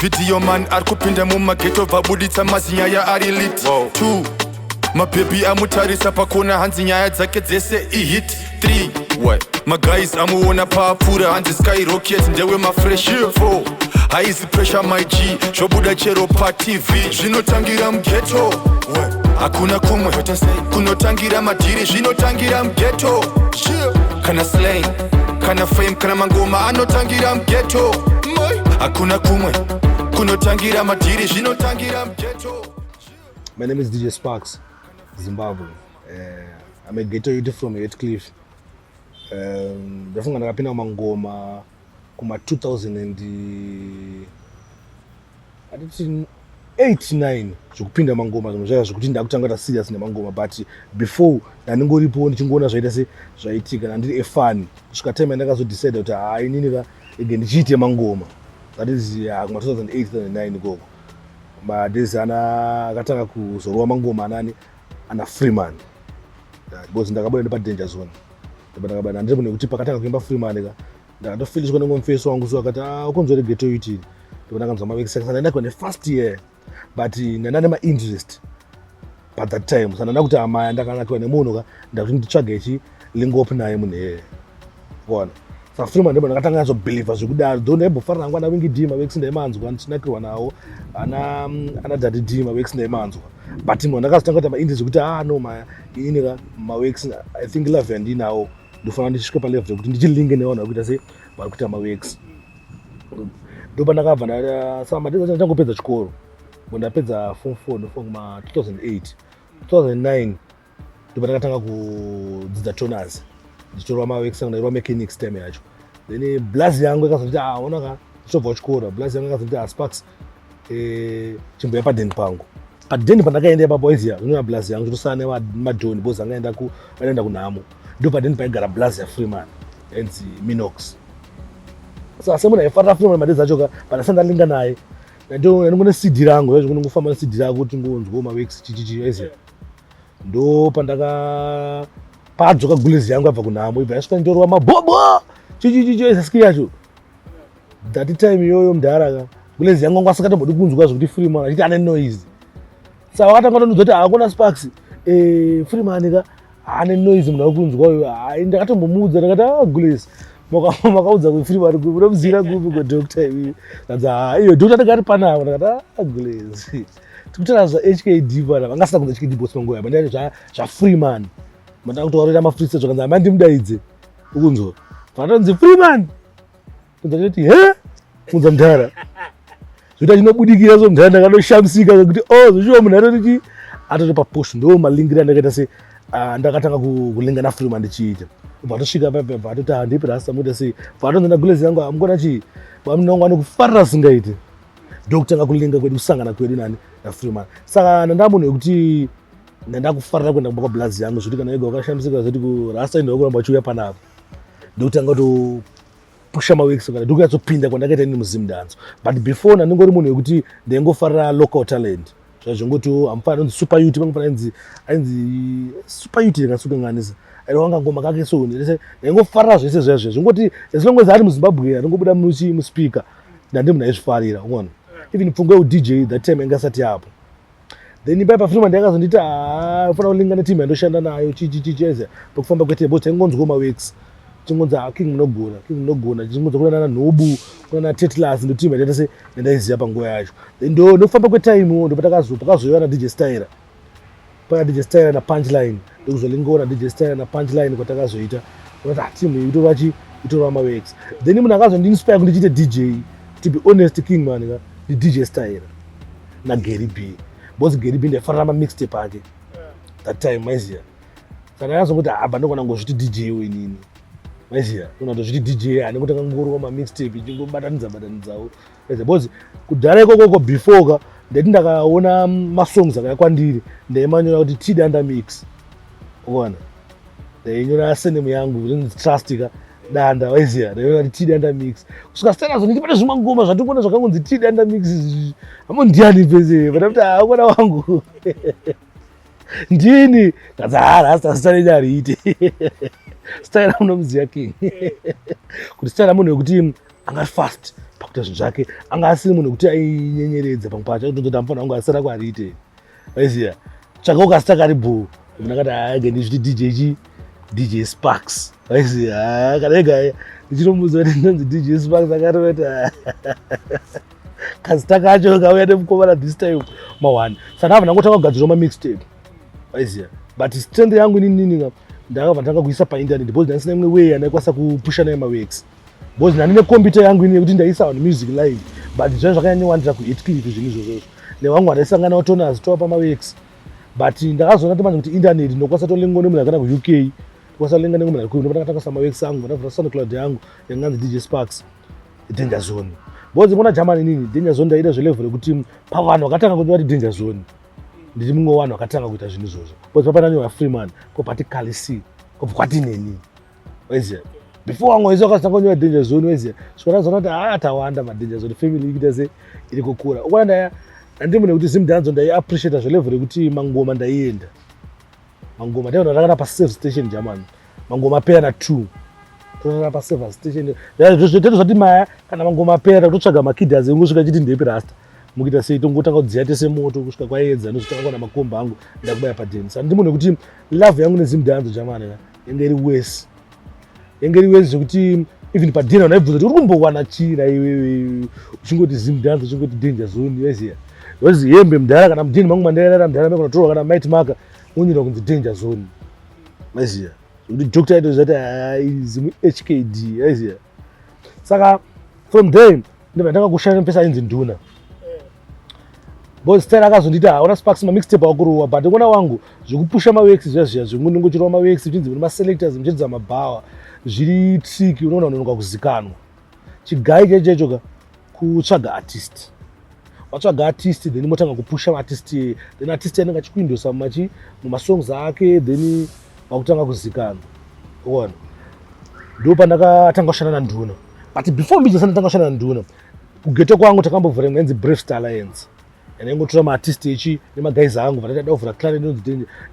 Video man ari kupinda mumageto, vabuditsa mazinyaya ari lit. 2, mabhebhi amutarisa pakona, hanzi nyaya dzake dzese ihit. 3, maguys amuona paapfuura, hanzi skyrocket, ndewe mafresh. 4, haizi pressure, my G, zvobuda chero paTV. Zvinotangira mughetto, hakuna kumwe kunotangira madhiri, zvinotangira mughetto. Kana slang, kana fame, kana mangoma anotangira mughetto, hakuna kumwe kunotangira madhiri, zvinotangira mughetto. My name is DJ Sparks, Zimbabwe. I'm a ghetto youth from Hatcliffe. Ndafunga ndakapinda mumangoma kuma 2000 and atiti 8 9 zvekupinda mangoma, zvimwe zvaya zvekuti ndakutanga ta serious nemangoma, but before ndandingoripo ndichingoona zvaita se zvaitika, ndandiri a fan kusvika time yandakazodecide kuti hai, inini ka ege ndichiite mangoma. That is kuma 2008 2009 ikoko, madays ana akatanga kuzorova mangoma anani, ana Freeman. Yeah, because ndakabuda nepaDanger Zone. Ndakabada ndiri munhu wekuti pakatanga kuimba Freeman ka, ndakatofiliswa nengomufeso wangu, so akati, "Ah, ukonzwere ghetto youth." Ndipo ndakanzwa maworks ake. Saka ndainakwa nefirst year, but ndanda nemainterest at that time, saka ndanda kuti amaya ndakanakiwa nemunhu ka, ndakuti nditsvage chi link up naye munhu iyeye kuona. Saka Freeman ndipo ndakatanga nyatsobhilivha zvekudaro, though ndaimbofarira hangu ana Winky D, maworks ndaimanzwa, ndichinakirwa nawo, ana Daddy D, maworks ndaimanzwa, but munhu ndakazotanga kuita mainterest ekuti, ah no, ma inini ka maworks, I think love yandinawo, ndofanira ndisvike palevel yekuti ndichilinge nevanhu vari kuita se vari kuita maworks. Ndopandakabva saka madays acho ndachangopedza chikoro, ngo ndapedza form 4, ndofunga kuma 2008 2009, ndopandakatanga kudzidza toners, ndichitorwa maworks angu, ndairwa mechanics time yacho. Then blazi yangu yakazonditi, "Ah, ona ka," ndichobva kuchikoro, blazi yangu yakazonditi, "Ah, Sparks, chimboya padheni pangu." Padheni pandakaenda ipapo, waiziya zvinova blazi yangu chitosana nemadhoni because angaenda ku vanoenda kunhamo. Ndo padheni paigara blazi yaFreeman yainzi Minox. Saka semunhu aifarira Freeman madays acho ka, pandasati ndalinga naye, ndandingone CD rangu zvaizvo, kunongofamba neCD rako kuti ngonzwawo maworks chichichi, waiziya. Ndo pandaka padzoka gulezi yangu abva kunhamo, ibva yasvika ndorova mabhobo chichichichi ski yacho. That time iyoyo, mudhara ka, gulezi yangu anga asingatombodi kunzwa zvekuti Freeman, achiti ane noise. Saka vakatanga tondiudza kuti, "Hakuna Sparks, Freeman ka ane noise, munhu ari kunzwa uyo." Hai, ndakatombomuudza, ndakati, "Ah, gulezi, makaudza kuFreeman kupi? Unomuzira kupi kodoctor ivi?" Kanzi, "Ha, iyo doctor ndingati panapa." Ndakati, "Ah, gulezi, tikutaura zvaHKD pana." Vangasina kunza HKD boss manguva yapa, ndati zvaFreeman, mandanga kutovarira mafreestyle. Zvakanzi, "Hamandimudaidze." Ukunzwa panotonzi Freeman, kunza ndoti, "He," kunza mudhara zvekuti achinobudikira. So mudhara ndakatoshamisika zvekuti, oh, zvishuwa munhu atoti atoti papush. Ndo malingiro andakaita se ndakatanga kulinga naFreeman ndichiita. Ubva atosvika paipa, bva atoti, "Handipi rasta, muita sei?" Bva atonzi nagulezi yangu, "Amukona chii, vamunongo anokufarira singaiti." Ndokutanga kulinga kwedu, kusangana kwedu nani, naFreeman. Saka ndanda munhu wekuti ndandakufarira kuenda kumba kwablazi yangu, zvekuti kana ega wakashamisika zvekuti kurasta ndo kuramba uchiuya panapa. Ndokutanga kutopusha maworks kana ndokunyatsopinda kwandakaita ini muZimdancehall. But before ndandingori munhu wekuti ndaingofarira local talent, zvazvingoti hamufanira kunzi Super Youth, pangofanira ainzi ainzi Super Youth, ndingasukanganisa, aiwanga ngoma kake. So ndaingofarira zvese zviya zviya, zvingoti as long as ari muZimbabwe, aringobuda muspeaker, ndandi munhu aizvifarira, uona. Even pfungwa yeudj that time yanga isati yapo. Then paipa Freeman ndakazonditi, "Haa, ufanira kulinga neteam yandoshanda nayo," chichichicheze pakufamba kwete, because taingonzwawo maworks, chingonzi, "Ha, King munogona, King munogona." Chingonzi kuna nana Nhubu, kuna nana Tetlas, ndo team yandaita se yandaiziva panguva yacho. Then ndo nokufamba kwetime ndo pakazouya na DJ Styler, paka DJ Styler na Punchline, ndokuzolingawo na DJ Styler na Punchline kwatakazoita kuti, ah, team iyi itorova chi itorova maworks. Then munhu akazondiinspire kuti ndichiite DJ, to be honest, King man ka, ndi DJ Styler naGary B, because Gary B ndaifarira mamixtape ake that time, maiziya. Saka ndakazongoti, haba, ndogona ngozviti DJ inini, maiziya, ndogona kutozviti DJ, handingotanga ngorova mamixtape ichingobatanidza batanidzawo, maiziya. Because kudhara ikokoko before ka, ndaiti ndakaona masongs akaya kwandiri, ndaimanyora kuti Tidanda Mix, ukaona, ndainyora surname yangu inonzi Trust ka Danda, waiziya, ndainyora kuti Tidanda Mix. Kusvika Styler azonditi, pane zvimwe ngoma zvatikuona zvakangonzi Tidanda Mix, amo ndiani pese padakuti, "Ah, mwana wangu, ndini." Kadzi, "Ha, rasta, zita renyu hariite." Styler munomuziya, King, kuti Styler munhu wekuti anga fast. Pakuita zvinhu zvake anga asiri munhu wekuti ainyenyeredza. Pamwe pacho aitozoti amufana wangu asira kwariite, waiziya, tsvaka ukasita kari bhoo. Ndakati haage ndizviti DJ chi DJ Sparks, waiziya. Kana ega ndichinomuudza kuti ndinonzi DJ Sparks, akaroveta kazita kacho kauya nemukomana this time ma1. Saka ndabva ndangotanga kugadzirawo mamixtape, waiziya. But strength yangu inini ndakabva ndanga kuisa painternet because ndandisina imwe way yandaikwanisa kupusha nayo maworks, because ndandine computer yangu ini yekuti ndaisa vanhu music live, but zvanga zvakanyanyowandira kuHatcliffe zvinhu izvozvozvo nevamwe vandaisangana otonas tova pamaworks. But ndakazoona kuti manje kuti internet ndinokwanisa tolinga nemunhu akana kuUK, ndokwanisa kulinga nemunhu ari kuno. Ndakatanga samaworks angu, ndavhura SoundCloud yangu yanganzi DJ Sparks Danger Zone, because muna Germany inini Danger Zone ndaida zvelevel rekuti pavanhu vakatanga kunyora kuti Danger Zone, ndiri mumwe wevanhu vakatanga kuita zvinhu izvozvo, because papananyorwa Freeman, kwobva Kalisi, kwobva kwati neni, waiziya. Before vamwe vese vakatanga kunyora Danger Zone, waiziya. Svika ndazoona kuti haa, tawanda maDanger Zone, family ikuita se iri kukura. Ukona ndaya handimune kuti Zimdancehall ndaiappreciata zvelevel rekuti mangoma ndaienda mangoma ndaiona rakana paserve station Germany, mangoma apera na2 torara paserve station. Teto zvati maya kana mangoma apera takutotsvaga makidhas engosvika chiti ndepi rasta mukuita sei, tongotanga kudziya tese moto kusvika kwaedza. Ndozotanga kuona makomba angu ndakubaya padeni. Saka ndimune kuti love yangu neZimdancehall Germany yanga iri worse, yanga iri worse zvekuti even padhena unaibvunza kuti uri kumbowana chii iwewe uchingoti Zimdancehall, uchingoti Danger Zone, waiziya. Because hembe mudhara kana mudheni mangu mandairara mudhara maikonotorwa kana Might Maka unonyora kunzi Danger Zone, waiziya, zvekuti doctor aitoziva kuti zimu HKD, waiziya. Saka from there ndobva ndanga kushanda mupesa ainzi Nduna, because style akazonditi, "Hauna Sparks, mamixtape akurowa, but ngona wangu zvekupusha maworks zviya zviya zvekunongochirwa maworks uchinzi mune maselectors muchiridza mabhawa zviri tricky, unoona unonoka kuzikanwa. Chigai chaicho ka kutsvaga artist. Watsvaga artist, then motanga kupusha artist, then artist anenge achikuindosa mumachi mumasongs ake, then wakutanga kuzikanwa." Uona, ndo pandakatanga kushanda naNduna. But before mbijasa ndatanga kushanda naNduna, kugeto kwangu takambovhura imwe yanzi Brave Star Alliance, yandaingotora maartist echi nemaguys angu. Vandati da kuvhura clan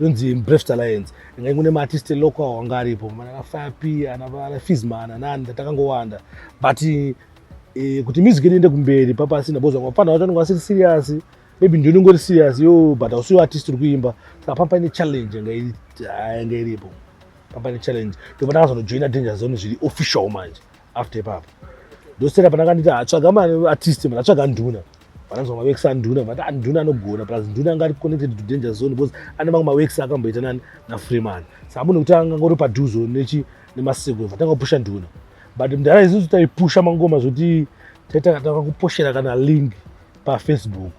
inonzi Brave Star Alliance, inga ingone maartist local wanga aripo, ana Fire P, ana Fizman, anani, takangowanda. But kuti music yedu iende kumberi papasina, because vamwe vapfana vacho vanenge vasiri serious. Maybe ndiyo unongori serious yo, but hausiwo artist uri kuimba. Saka pamba paine challenge yanga iripo, pamba paine challenge. Ndobva ndakazonojoina Danger Zone zviri official manje after ipapo. Ndosera pandakanditi hatsvaga maartist, ndatsvaga Nduna. Vananzwa maworks aNduna, vati, "Ah, Nduna anogona." Plus Nduna anga ari connected to Danger Zone because ane mamwe maworks akamboita nani naFreeman. Saka munhu kuti anga ngori padhuze nechi nemaseko, vatanga kupusha Nduna. But mudhara isusu taipusha mangoma zvekuti taita tanga kuposhera kana link paFacebook.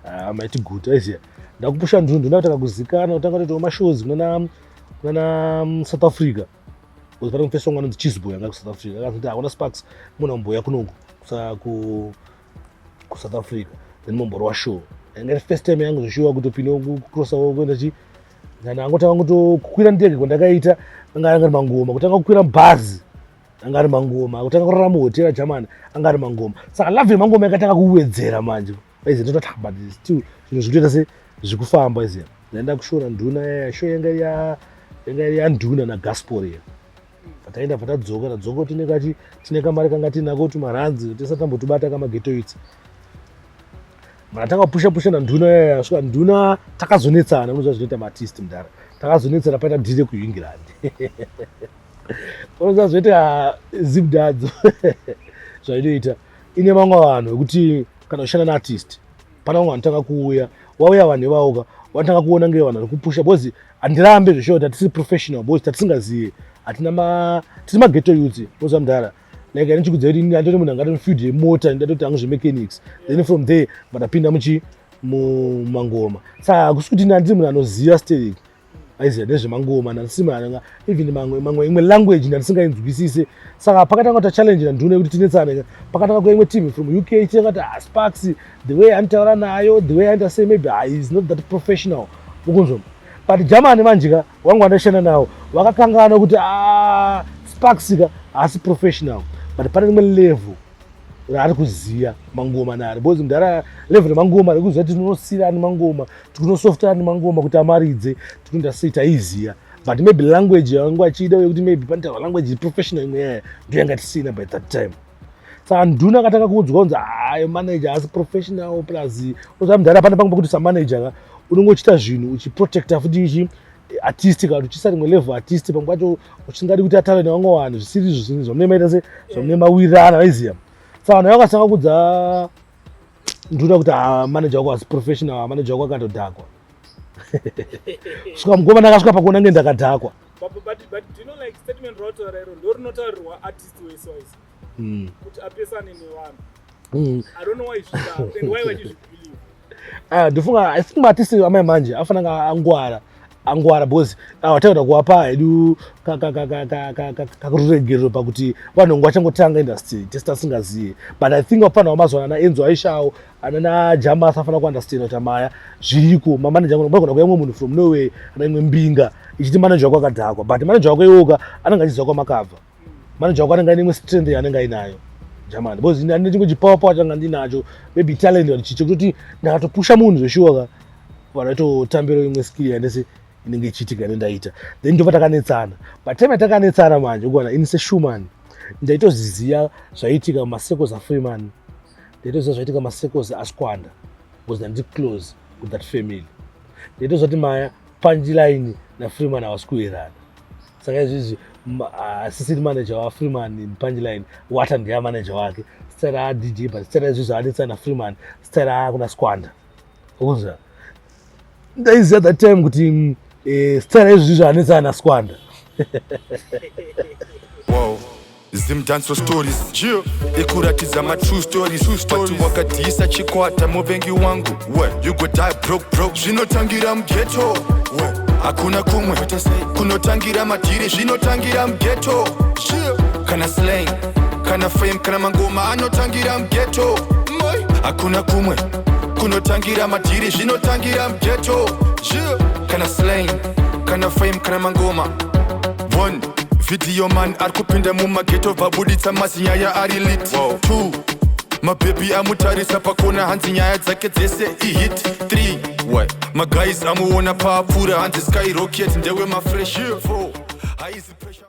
Ah, maiti good, aiziya. Ndakupusha Nduna, Nduna kutanga kuzikana, kutanga kuitawo mashows kunana South Africa, because pane mufesi wangu anonzi Cheeseboy anga kuSouth Africa. Akazoti, "Hakuna Sparks, munhu amboya kunoku kuSouth Africa, then momborwa show." Yanga iri first time yangu zveshuwa kutopinda kucrossa kuenda chi kana angotanga kutokwira ndege. Kwandakaita anga ari mangoma, kutanga kukwira bhazi anga ari mangoma, kutanga kurara muhotera Germany anga ari mangoma. Saka love yemangoma yakatanga kuwedzera manje, aiziya. Ndototi, "Ah, but still zvinhu zvikutoita se zvikufamba," aiziya. Ndaenda kushora Nduna yaya, show yanga yanga iri yaNduna naGaspor iya. Pataenda patadzoka, tadzoka tine kachi tine kamari kanga tinako tumaranzi tisati tambotubata kamageto itsi. Matanga kupusha pusha naNduna yaya. Svika Nduna takazonetsana, unoziva zvinoita maartist mudhara. Takazonetsana paita dhire kuEngland, unoziva zvinoita Zimdancehall zvainoita ine vamwe vanhu vekuti kana uchishanda naartist, pana vamwe vanotanga kuuya. Wauya vanhu ivavoka vanotanga kuona nge vanhu vari kupusha, because handirambe zveshuwa kuti hatisi professional, because tatisingazive, hatina ma tiri mageto youths, unoziva mudhara. Like andichikudza kuti ini andoti munhu angati mufield yemota, ndatoti hangu zvemechanics, then from there vandapinda muchi mumangoma. Saka hakusi kuti ini handiri munhu anoziva sterek, aiziva nezvemangoma. Ndandisima even mamwe mamwe imwe language ndandisingainzwisise. Saka pakatanga kuita challenge naNduna yekuti tinetsane, pakatanga kuya imwe team from UK tingati, "Ah, Sparks, the way anotaura nayo, the way anoita sei, maybe, ah, is not that professional," ukunzwa. But Germany manje ka wangu wandaishanda nawo vakakangana kuti, "Ah, Sparks ka haasi professional, but pane rimwe level raari kuziya mangoma nari," because mudhara level remangoma rekuziva kuti tinosira ani mangoma, tikunosofta ani mangoma kuti amaridze, tikunoita sei, taiziya. But maybe language yangu achida yekuti maybe panotaurwa language professional imwe yaya ndo yanga tisina by that time. Saka Nduna akatanga kuudzwa kunzi hayi, manager haasi professional. Plus unoziva mudhara, pane pamwe pekuti samanager ka unenge uchiita zvinhu uchiprotecta futi ichi artist, kana kuti uchiisa rimwe level artist, pamwe pacho uchingadi kuti ataure nevamwe vanhu zvisiri izvo zvinhu zvamunenge maita se zvamunenge mawirirana, vaiziva. Saka vanhu vakasanga kudza Nduna kuti, "Ah, manager wako hasi professional, manager wako akatodhakwa." Svika mukomana akasvika pakuona nge ndakadhakwa. But do you know, like, statement rautaura iro ndo rinotaurirwa artist wese wese kuti apesane nevanhu. I don't know why zvidaro and why vachizvibelieve. Ah, ndofunga, I think maartist amai manje afanira angwara angwara, because wataura kuwapa hedu karuregerero pakuti vanhu ngo vachangotanga industry tese tasingaziye. But I think vafanira mazuva ana Enzo Aishawo, anana Jamas, afanira kuunderstand kuti maya zviriko mamanager bagona kuya mumwe munhu from nowhere kana imwe mbinga ichiti manager wako akadhakwa, but manager wako iwoka anenge achiziva kwamakabva. Manager wako anenge aine imwe strength yaanenge ainayo jamani, because ane chimwe chipower power changa ndinacho, maybe talent kana chichi chekutoti ndakatopusha munhu zveshuwa ka, vanhu vaitotambira imwe skill yandese inenge ichiitika nendaita. Then ndobva takanetsana. But time yatakanetsana manje, ukuona ini seshuman ndaitoziziya zvaiitika mumacircles aFreeman, ndaitoziva zvaiitika mumacircles aSquanda, because ndandi close with that family. Ndaitoziva kuti maya Punchline naFreeman havasi kuwirirana. Saka izvizvi asisiri manager waFreeman Punchline, wata ndiye manager wake style aDJ, but style izvizvi anetsana naFreeman, style akuna Squanda. Ukuziva, ndaiziva that time kuti style izvizvi anetsana naSquanda. Wow. Zimdancehall stories ikuratidza matrue stories, but wakadhisa chikwata muvengi wangu, we you go die broke broke. Zvinotangira mughetto, hakuna kumwe kunotangira madhiri, zvinotangira mughetto. Kana slang, kana fame, kana mangoma anotangira mughetto, hakuna kumwe kunotangira madhiri, zvinotangira mughetto. Kana slang, kana fame, kana mangoma. One video man ari kupinda mumaghetto, vabuditsa mazinyaya ari lit. Two mabhebhi amutarisa pakona, hanzi nyaya dzake dzese ihit. 3 maguys amuona paapfuura, hanzi skyrocket ndewe mafresh. 4 haizi pressure.